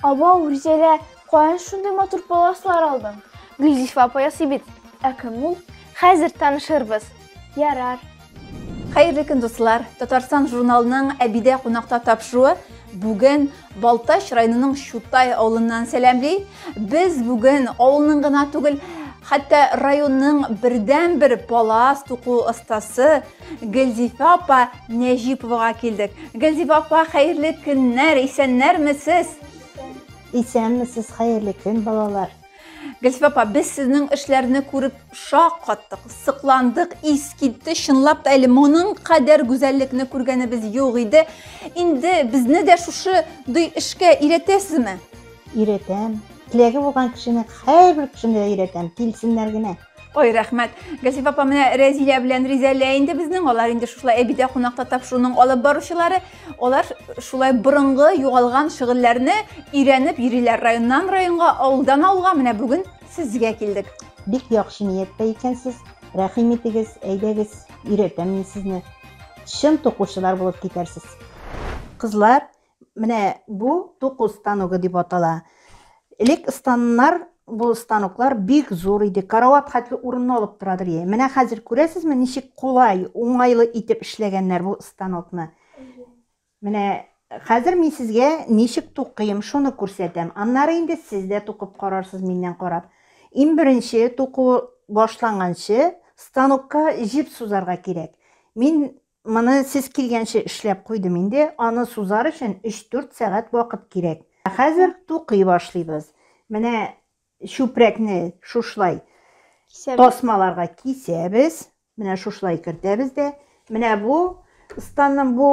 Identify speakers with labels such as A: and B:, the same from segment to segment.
A: Абау, Ризәлә, каян шундый матур паласлар алдың? Гөлзифа апа ясый бит. Ә кем ул? Хәзер танышырбыз. Ярар.
B: Хәерле көн, дуслар! Татарстан журналының Әбидә кунакта тапшыруы бүген Балтач районының Чутай авылыннан сәламли. Без бүген авылның гына түгел, хәтта районның бердәнбер палас туку остасы Гөлзифа апа Нәҗиповага килдек. Гөлзифа апа, хәерле көннәр, исәннәрмесез?
C: Исәнмесез, хәерле көн, балалар.
B: Гөлсифә апа, без сезнең эшләрне күреп шаккаттык, сокландык, ис китте. Чынлап та әле моның кадәр гүзәллекне күргәнебез юк иде. Инде безне дә шушы ди эшкә өйрәтәсезме?
C: Өйрәтәм. Теләге булган кешене, һәрбер кешене дә өйрәтәм. Килсеннәр генә.
B: Ой, рәхмәт. Гөлсифә апа, менә Рәзилә белән Ризәлә инде безнең, алар инде шушылай әбидә кунакта тапшыруның алып баручылары. Алар шулай борынгы югалган шөгыльләрне өйрәнеп йөриләр районнан районга, авылдан авылга. Менә бүген сезгә килдек.
C: Бик яхшы нияттә икәнсез. Рәхим итегез, әйдәгез, өйрәтәм мин сезне. Чын тукучылар булып китәрсез. Кызлар, менә бу туку станогы дип атала. Элек станнар, бу станоклар бик зур иде, карават хәтле урынны алып торадыр иде. Менә хәзер күрәсезме, ничек кулай, уңайлы итеп эшләгәннәр бу станокны. Менә хәзер мин сезгә ничек тукыйм, шуны күрсәтәм. Аннары инде сез дә тукып карарсыз миннән карап. Иң беренче туку башланганчы станокка җеп сузарга кирәк. Мин Моны сез килгәнче эшләп куйдым инде, аны сузар өчен өч-дүрт сәгать вакыт кирәк. Ә хәзер тукый башлыйбыз. Менә чүпрәкне шушылай тасмаларга кисәбез. Менә шушылай кертәбез дә. Менә бу станның бу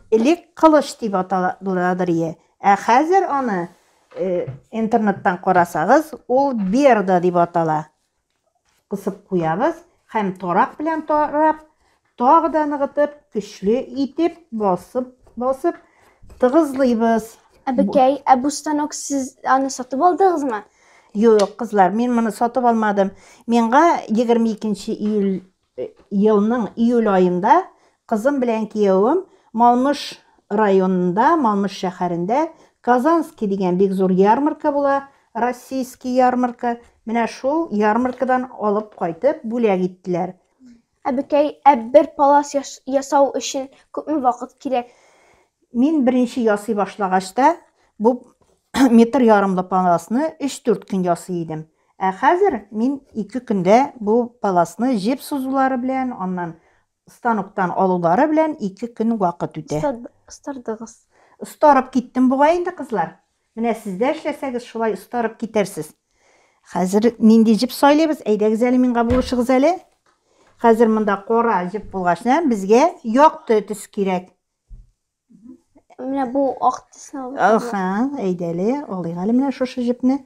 C: элек кылыч дип аталадыр ие. Ә хәзер аны интернеттан карасагыз, ул берда дип атала. Кысып куябыз һәм тарак белән тарап, тагы да ныгытып, көчле итеп басып, басып тыгызлыйбыз.
A: Әбекәй, ә бу станок сез аны сатып алдыгызмы?
C: Юк, кызлар, мин моны сатып алмадым. Миңа 22 июль елның июль аенда кызым белән киявем Малмыж районында, Малмыж шәһәрендә Казанский дигән бик зур ярмарка була, российский ярмарка. Менә шул ярмаркадан алып кайтып бүләк иттеләр.
A: Әбекәй, ә бер палас ясау өчен күпме вакыт кирәк?
C: Мин беренче ясый башлагач та, бу метр ярымлы паласны өч-дүрт көн ясый идем. Ә хәзер мин ике көндә бу паласны җеп сузулары белән, аннан станоктан алулары белән ике көн вакыт үтә.
A: Остардыгыз.
C: Остарып киттем бугай инде, кызлар. Менә сез дә эшләсәгез, шулай остарып китәрсез. Хәзер нинди җеп сайлыйбыз? Әйдәгез әле миңа булышыгыз әле. Хәзер монда кара җеп булгач, безгә якты төс кирәк.
A: Менә бу ак төсне алып.
C: Аха, әйдә әле, алыйк әле менә шушы җепне.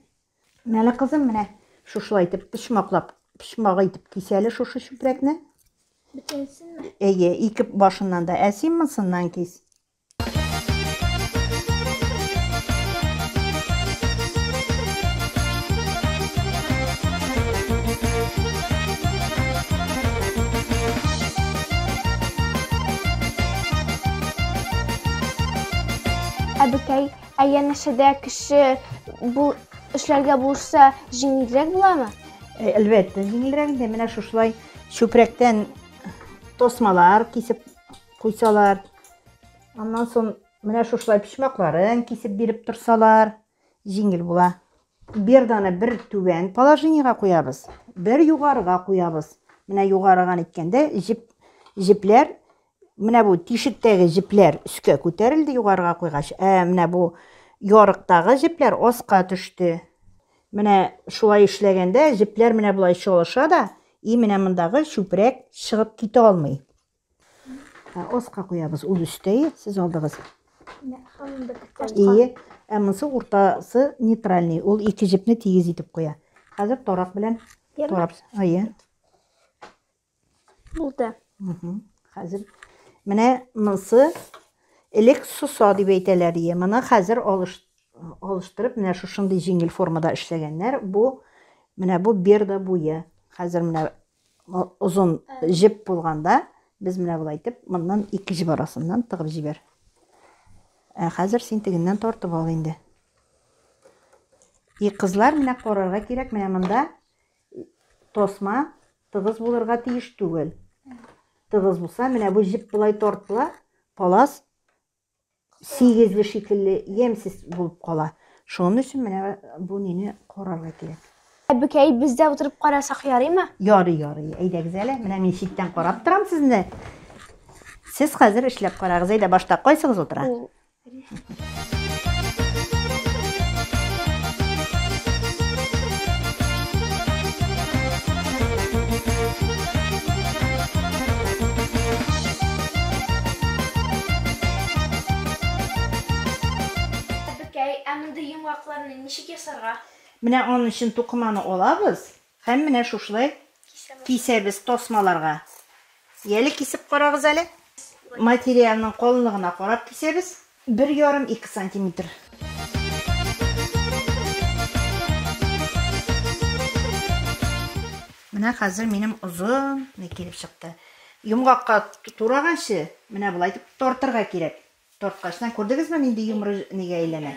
C: Менә әле, кызым, менә шушылай итеп почмаклап, почмак итеп кис әле шушы чүпрәкне.
A: Бөтенесенме?
C: Әйе, ике башыннан да. Ә син монсыннан кис.
A: Әбекәй, ә янәшәдә кеше бу эшләргә булышса, җиңелрәк буламы?
C: Э, әлбәттә, җиңелрәк инде. Менә шушылай чүпрәктән тосмалар кисеп куйсалар, аннан соң менә шушылай почмакларын кисеп биреп торсалар, җиңел була. Берданы бер түбән положениегә куябыз, бер югарыга куябыз. Менә югарыга әйткәндә, җеп, җепләр, менә бу тишектәге җепләр өскә күтәрелде югарыга куйгач, ә менә бу ярыктагы җепләр аска төште. Менә шулай эшләгәндә җепләр менә болай чалыша да, и менә мондагы чүпрәк чыгып китә алмый. Аска куябыз. Ул өстә, сез алдыгыз. Ие, ә монысы уртасы нейтральный. Ул ике җепне тигез итеп куя. Хәзер тарак белән тарап. Ие.
A: Булды.
C: Хәзер менә монысы элек соса дип әйтәләр ие. Моны хәзер алыш алыштырып менә шушындый җиңел формада эшләгәннәр. Бу менә бу берда буе. Хәзер менә озын җеп булганда, без менә болай итеп, моннан ике җеп арасыннан тыгып җибәр. Ә хәзер син тегеннән тартып ал инде. И кызлар, менә карарга кирәк, менә монда тосма тыгыз булырга тиеш түгел. Тыгыз булса, менә бу җеп болай тартыла, палас сигезле шикелле ямьсез булып кала. Шуның өчен менә бу нине карарга кирәк.
A: Әбекәй, без дә утырып карасак ярыймы?
C: Ярый, ярый. Әйдәгез әле. Менә мин читтән карап торам сезне. Сез хәзер эшләп карагыз. Әйдә, башта кайсыгыз утыра?
A: Әбекәй, ә мондый йомгакларны ничек ясарга?
C: Менә аның өчен тукыманы алабыз һәм менә шушылай кисәбез тасмаларга. Яле, кисеп карагыз әле. Материалның калынлыгына карап кисәбез. 1,5-2 сантиметр. Менә хәзер минем озын ни килеп чыкты. Йомгакка тураганчы, менә болай итеп тартырга кирәк. Тарткачтан күрдегезме, нинди йомры нигә әйләнә?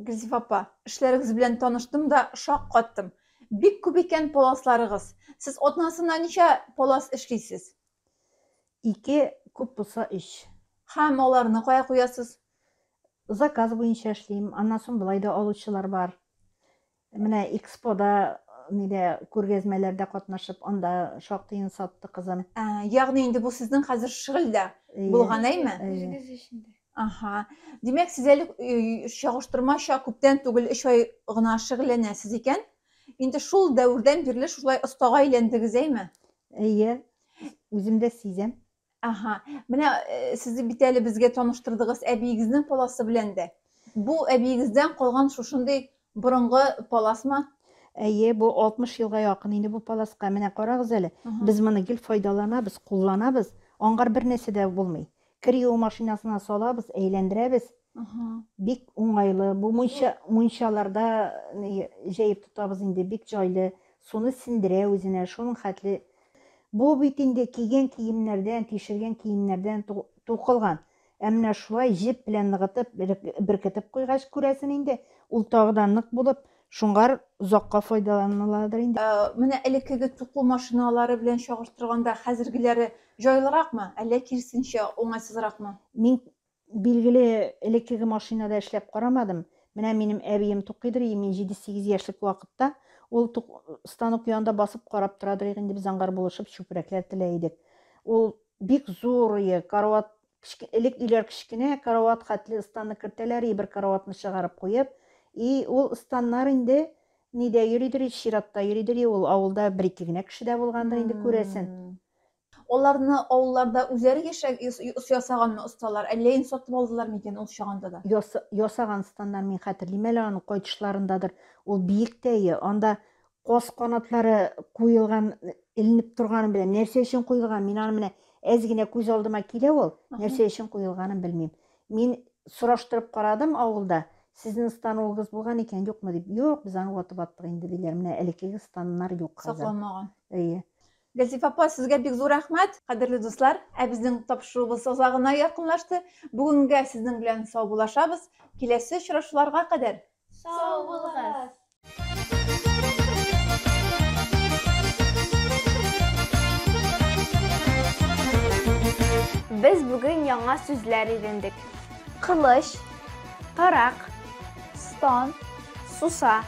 B: Гөлзифа апа, эшләрегез белән таныштым да шаккаттым. Бик күп икән паласларыгыз. Сез атнасына ничә палас эшлисез?
C: Ике, күп булса өч.
B: Һәм аларны кая куясыз?
C: Заказ буенча эшлим. Аннан соң болай да алучылар бар. Менә Экспода, нидә, күргәзмәләрдә катнашып, анда шактыен сатты кызым.
B: Ә, ягъни инде бу сезнең хәзер шөгыль дә булган, әйме?
A: Үзегез өчен дә.
B: Аһа. Димәк, сез әле чагыштырмача күптән түгел өч ай гына шөгыльләнәсез икән. Инде шул дәвердән бирле шулай остага әйләндегез, әйме?
C: Әйе. Үзем дә сизәм.
B: Аһа. Менә сез бит әле безгә таныштырдыгыз әбиегезнең паласы белән дә. Бу әбиегездән калган шушындый борынгы паласмы?
C: Әйе, бу 60 елга якын инде бу паласка. Менә карагыз әле, без моны гел файдаланабыз, кулланабыз. Аңгар бер нәрсә дә булмый. Кер юу машинасына салабыз, әйләндерәбез. Бик уңайлы. Бу мунча, мунчаларда җәеп тотабыз инде, бик җайлы. Суны сеңдерә үзенә, шуның хәтле. Бу бит инде кигән киемнәрдән, тишелгән киемнәрдән тукылган. Ә менә шулай җеп белән ныгытып, беркетеп куйгач, күрәсен инде, ул тагы да нык булып, шуңар озакка файдаланыладыр инде.
B: Менә элеккеге туку машиналары белән чагыштырганда хәзергеләре җайлыракмы, әллә киресенчә уңайсызракмы?
C: Мин, билгеле, элеккеге машинада эшләп карамадым. Менә минем әбием тукыйдыр, и мин 7-8 яшьлек вакытта ул станок янында басып карап торадыр инде, без аңгар булышып чүпрәкләр телә идек. Ул бик зур, карават, элек өйләр кечкенә, карават хәтле станны кертәләр, и бер караватны чыгарып куеп, и ул станнар инде нидә йөридер, чиратта йөридер, и ул авылда бер-ике генә кешедә булгандыр инде, күрәсен.
B: Аларны авылларда үзләре ясаганмы осталар, әллә инде сатып алдылар микән ул чагында да?
C: Ясаган станнар мин хәтерлим әле, аның кайтышларындадыр. Ул биек тә, анда каз канатлары куелган, эленеп торганын беләм. Нәрсә өчен куелган? Мин аны менә әз генә күз алдыма килә ул. Нәрсә өчен куелганын белмим. Мин сораштырып карадым авылда, сезнең станогыгыз булган икән, юкмы дип. Юк, без аны ватып аттык инде диләр. Менә элеккеге станнар юк
B: хәзер. Сакланмаган.
C: Әйе.
B: Гөлзифа апа, сезгә бик зур рәхмәт. Кадерле дуслар, ә безнең тапшыруыбыз азагына якынлашты. Бүгенгә сезнең белән саубуллашабыз. Киләсе очрашуларга кадәр.
A: Сау булыгыз. Без бүген яңа сүзләр өйрәндек. Кылыч, тарак, стан, суса.